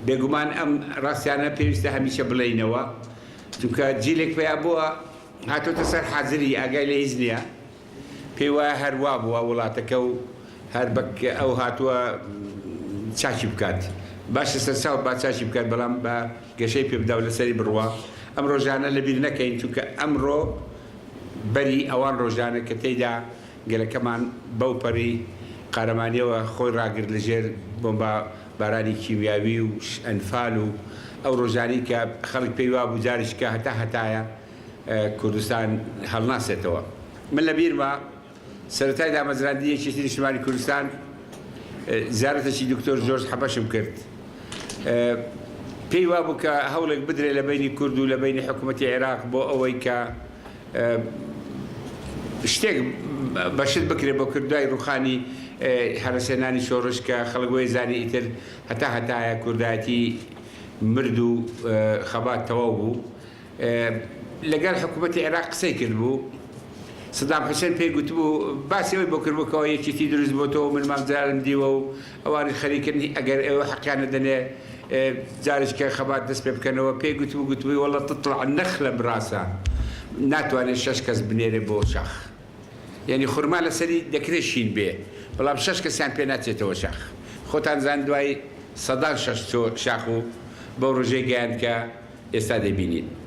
بێگومان ئەم ڕاستیانە پێویستە هەمیشە بڵێینەوە، چونکە جیلێک پەیا بووە هاتۆتە سەر حازری ئاگای لە هیچ نییە، پێی وایە هەر وا بووە وڵاتەکە و هەر بە ئەو هاتووە چاکی بکات. باشە سەرچاو با چاکی بکات، بەڵام با گەشەی پێ بدا و لەسەری بڕوا. ئەم ڕۆژانە لەبیر نەکەین، چونکە ئەمڕۆ بەری ئەوان ڕۆژانە کە تێیدا گەلەکەمان بەو پەڕی قارەمانیەوە خۆی ڕاگرت لە ژێر بۆمبا بارانی کیمیاوی و ئەنفال و ئەو ڕۆژانەی کە خەڵک پێی وابوو جارێکیکە هەتا هەتایە کوردستان هەڵناسێتەوە. من لە بیرمە سەرەتای دامەزراندنی یەکێتی نیشتمانی کوردستان زیارەتێکی دکتۆر جۆرج حەبەشم کرد. پێی وابوو کە هەوڵێک بدرێ لە بەینی کورد و لە بەینی حکوومەتی عێراق بۆ ئەوەی کە شتێک بە شت بکرێ بۆ کرد دوای ڕووخانی هەرەسهێنانی شۆڕش کە خەڵک وەی زانی ئیتر هەتا هەتایە کوردایەتی مرد و خەبات تەواو بوو. لەگەڵ حکوومەتی عێراق قسەی کردبوو. سەدام حوسێن پێی گوتبوو، باسی ئەوەی بۆ کردبوو کەوا یەکێتی دروست بۆتەوە و من مام جەلالم دیوە و ئەوانیش خەریکن ئەگەر ئێوە حەقیان نەدەنێ جارێکیکە خەبات دەست پێ بکەنەوە. پێی گوتبوو، گوتبووی واللە تطلع نخلە براسە ناتوانێ شەش کەس بنێرێ بۆ شاخ. یانی خورما لەسەری دەکرێ شین بێ، بەڵام شەش کەسیان پێ ناچێتەوە شاخ. خۆتان زان دوای سەدان شەش چۆ شاخ و بەو ڕۆژەی گەیاند کە ئێستا دەیبینین.